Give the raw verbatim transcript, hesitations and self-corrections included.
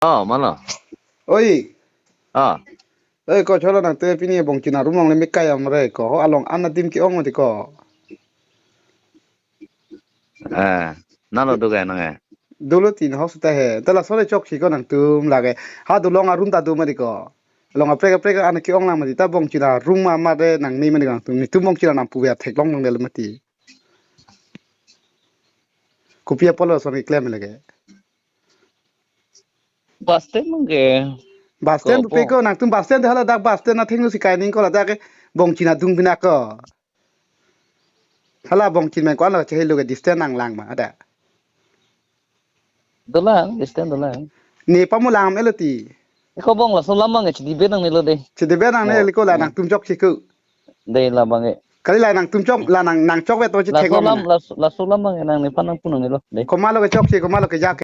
Oh, malo. Oi. Ah. Oi, ko cholo nangtum pini Bongchin aroom along le me kai amre ko. Ho along an adim ke-ong mati ko. Eh, nalo do ke nang eh. Dolo tin house ta he. Ta laso le chokche ko nangtum lake. Ha dolong aroom ta do mati ko. Along kaprek kaprek an ke-ong lang mati ta Bongchin aroom ma ma de nang ni mati ko nangtum. Netum Bongchin anam puve theklong nang del mati. Kopi apotlo son keklem lake. Bus stand mung ke. Bus stand Ko pupe po. Ko nangtum bus stand hala dak bus stand athengno si kai ning ko ladak ke Bongchin adung pina ko. Hala Bongchin men ko-an lo chehelo ke distance nang lang ma ada. Dolang, distance dolang. Ne pamu lang melo ti. Eko bong laso lam abang chidi be nangnelo de. Chidi be nangne Oh, liko la hmm. Nangtum chokche ko. De la abang e. Kali la nangtum chok, la nang, nang chok ve to che Laso thek lam, ma. Laso, laso lam abang e nang nephan nangpu nangnelo. De. Komatlo ke chokche, komatlo ke jak.